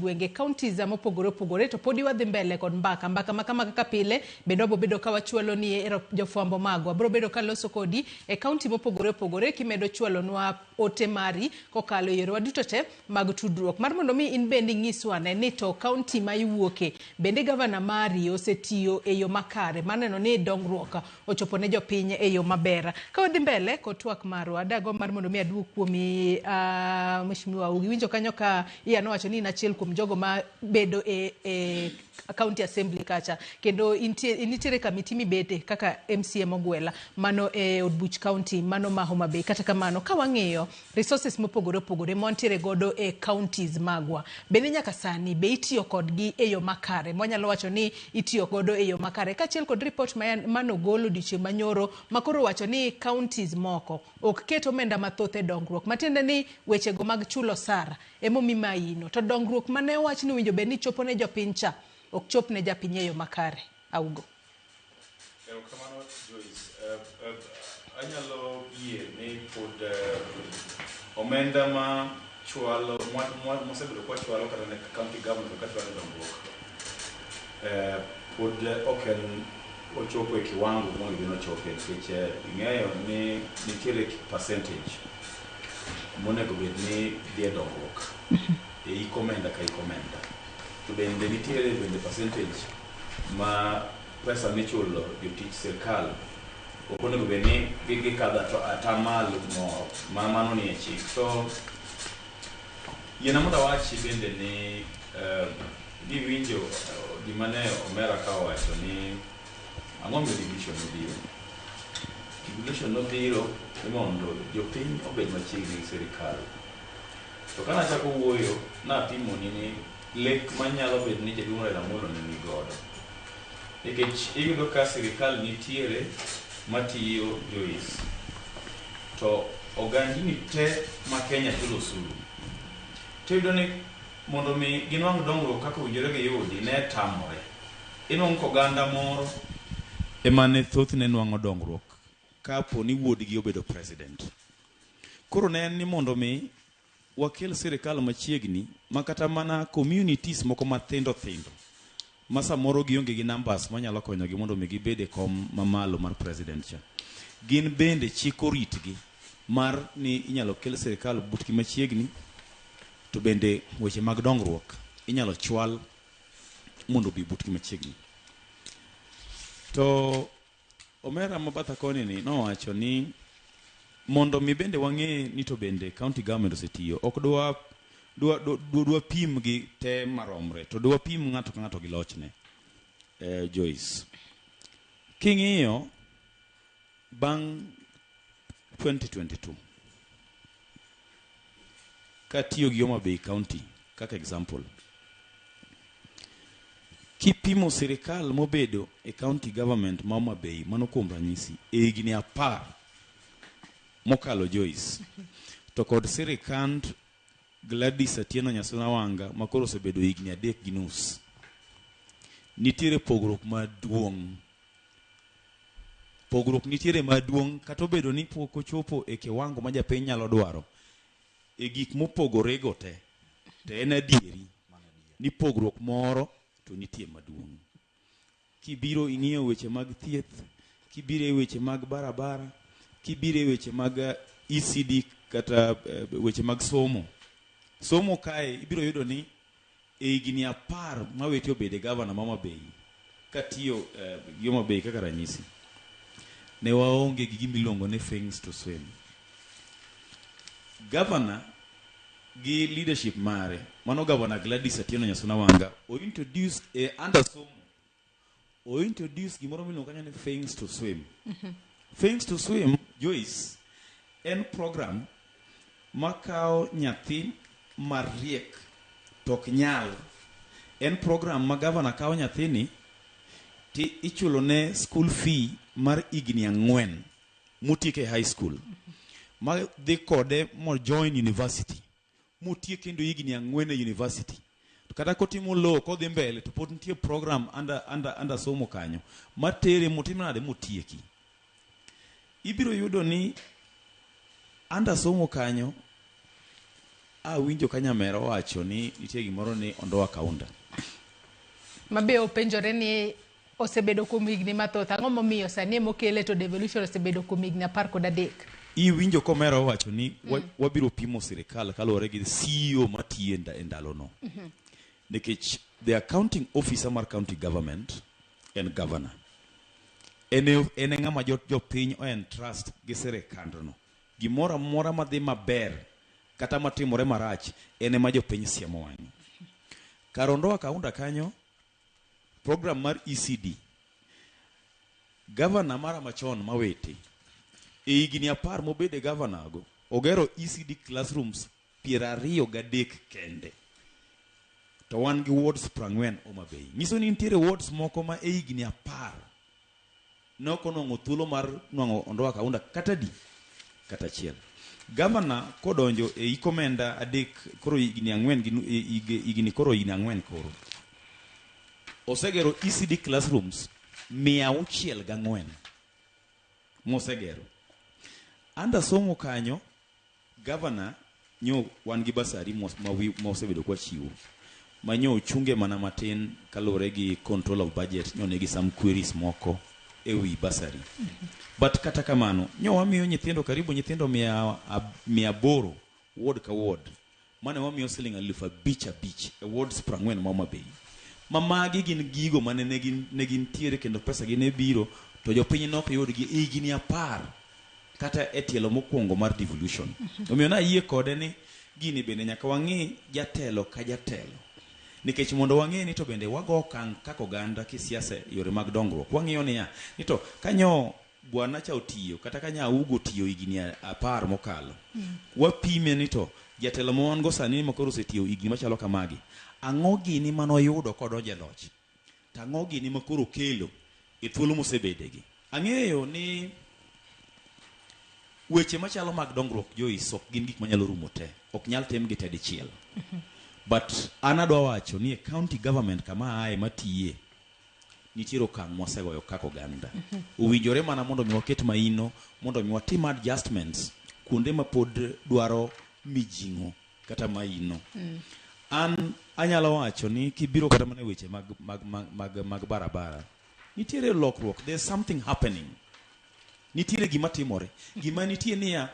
gwenge counties mopogore opogore to podi wadhi mbele kod mbaka mbaka ma kama kaka pile bende wabo bedo ka wachwalo ni ero jofwambo magwa bro bedo ka loso kodi e county mopogore opogore kimedo chwalonwa ote mari kokalo e yorewa duto te mag tudruok mar mondo mi in bende ing'iswa ane ni to county ma iwuoke bende gavana mari osetiyo e yo makare mar neno ni dongruok ochopo ne jopiny e yo maber. Ka wadhi mbele kod twak marwa, dagomb mar mondo mi aduog kuomi uh, Mheshimiwa Ugi. Iwinjo kanyo ka Ian owacho ni in achiel kuom jogo ma bedo e, e county assembly kacha kendo intie, nitiere kamiti mibete kaka MCA Mogwela mano e od buch county mano ma Homa Bay. Kata kamano ka wang'iyo resources mopogore opogore mwantiere godo e counties magwa bende nyaka sani be itiyo kodgi e yo makare mwanyalo wacho ni itiyo godo e yo makare kaachiel kod report manogol odiochieng' manyoro makoro wacho ni counties moko ok ket omenda mathoth e dongruok matiende ni wechego mag chulo osara emomi mayino to dongruok mane owach ni owinjo bed ni chopo ne jopiny cha ok chop ne japiny e yo makare. Augo. Erokamano Joyce. Anyalo yie ni pod omenda ma chwalo mosebedo kwa chwalo kata ne county government ka chwalo dongruok pod ok en ochopo e kiwango monego bed ni ochope nikech ing'eyo ni nitiere percentage monego bed ni dhi e dongruok e hik omenda ka hik omenda to bende nitiere bende percentage ma pesa michulo jotich sirkal ok onego bed ni gikadho atamalo moro ma mano nie chik. To yiena mondo awachi bende ni giwinjo gima ne omera ka owacho ni ang'o momiyo devolution nobiro. Devolution nobiro ni mondo jopiny obed machiegni gi sirikal. To kane achako wuoyo napimoni ni lek manyalo bedo ni jaduong' Raila Amolo ne nigodo. Nikech iyudo ka sirikal nitiere matiyo Joyce, to ogandini te ma Kenya chulo osuru. To iyudo ni mondo mi ginwang' dongruok kaka owinjore giyudi ne tamore. Inwang'o ka oganda moro ema ne thothne nwang'o dongruok kapo ni wuodgi obedo president. Koro ne en ni mondo mi wakel sirikal machiegni ma kata mana communities moko mathindo thindo ma samoro gionge gi numbers manyalo konyogi mondo mi gibed e kom mamalo mar president cha. Gin bende chik oritgi mar ni inyalo kel sirikal butgi machiegni to bende weche mag dongruok inyalo chwal mondo obi butgi machiegni. To Omera ma batha koni ni nowacho ni mondo mi bende wang'e ni to bende county government osetiyo ok dwa dwa dwa, dwa pim gi te maromre to dwa pim ng'ato ka ng'ato gi lochne. Joyce, king'iyo bang' 2022 katiyo gi Homa Bay County kaka example Kipimo sirikal mobedo e county government ma Homa Bay mano kuom ranyisi e higni 10 mokalo Joyce to kod sirikand Gladys Atieno Nyasuna Wanga ma koro osebedo higni 3.5 nitiere pogruok maduong'. Pogruok nitiere maduong' kata obedo ni pok ochopo e kiwango ma japiny nyalo dwaro e gik mopogore go te, to en adieri ni pogruok moro to nitie maduong'. Kibiro ing'iyo weche mag thieth, kibiro e weche mag barabara, kibiro e weche mag ECD kata weche mag somo. Somo kae ibiro yudo ni e higni 10 ma Wete obede gavana ma Homa Bay katiyo gi Homa Bay kaka ranyisi, ne waonge gi gima iluongo ni things to swim. Gavana gi leadership mare, mano Gavana Gladys Atieno Nyasuna Wanga, o introduce e under somo, o introduce gimoro miluongo kanyo ni things to swim. Things to swim, Joyce, en program makawo nyathi mariek to ok nyal. En program ma gavana kawo nyathini ti ichulo ne school fee mar higni 4 motiek e high school ma dhi kode mo join university motiek kendo higni 4 e university. To kata kotimo law kodhi mbele to pod nitie program under somo kanyo matere motim nade motieki. Ibiro yudo ni under somo kanyo Awinjo ka nyamera owacho ni nitie gimoro ni Ondoa Kaunda. Mabe openjore ni osebedo kuom higni mathoth, ang'o momiyo sani emokele to devolution osebedo kuom higni 13? Iwinjo komera owacho ni wabiro pimo sirikal kaluwore gi CEO matiyo e ndalono. Nikech the accounting officer mar county government en governor. En e ng'ama jopiny o entrust gi sirikandno. Gimoro amora madhi maber kata matimore marach en ema jopiny siemo wang'e. Kar Ondoa Kaunda kanyo, program mar ECD, governor mara machon Mawete, e higni 10 mobede governor go, ogero ECD classrooms 23 kende. To wan gi wards 40 Homa Bay. Nyiso ni nitiere wards moko ma e higni 10 ne ok onwang'o thuolo mar nwang'o Ondoa Kaunda kata di kata achiel. Governor kodonjo e hik omenda 3 koro higni 4 gi higni koro higni 4 koro. Osegero ECD classrooms 604 mosegero. Under somo kanyo, governor nyo wan gi basari mosebedo kwa chiwo. Ma nyo ochunge mana matin kaluwore gi control of budget nyo nigi some queries moko e wi basari. But kata kamano, nyo wamiyo nyithindo karibu nyithindo 800 ward ka ward. Mane wamiyo siling 5,000 e wards 40 ma Homa Bay. Ma magi gin gigo mane ne gintiere kendo pesa gi ne biro to jopiny ne ok yudgi e higni 10 kata e tielo mokwongo mar devolution. Omiyo nayie kode ni gini bende nyaka wang'i jatelo ka jatelo. Nikech mondo wang'e ni to bende wago okang' kaka oganda kisiasa e yore mag dongruok. Wang'iyo niya, ni to kanyo bwana cha otiyo kata ka Augo otiyo higni 10 mokalo. Wapime ni to jatelo ma wan go sani ma koro osetiyo higni machalo kamagi. Ang'o gini manoyudo kodonjo e loch? To ang'o gini ma koro okelo e thuolo mosebedegi? Ang'eyo ni weche machalo mag dongruok Joyce ok gin gik manyalo rumo te. Ok nyal timgi te dichiel. But an adwa wacho ni e county government kama ae matiye, nitiere okang' mwasegoyo kaka oganda. Owinjore mana mondo mi waket maino, mondo mi watim adjustments kuonde ma pod dwaro mijing'o kata maino. An anyalo wacho ni kibiro kata mana e weche mag barabara, nitiere lokruok, there's something happening. Nitiere gima timore. Gima nitie niya,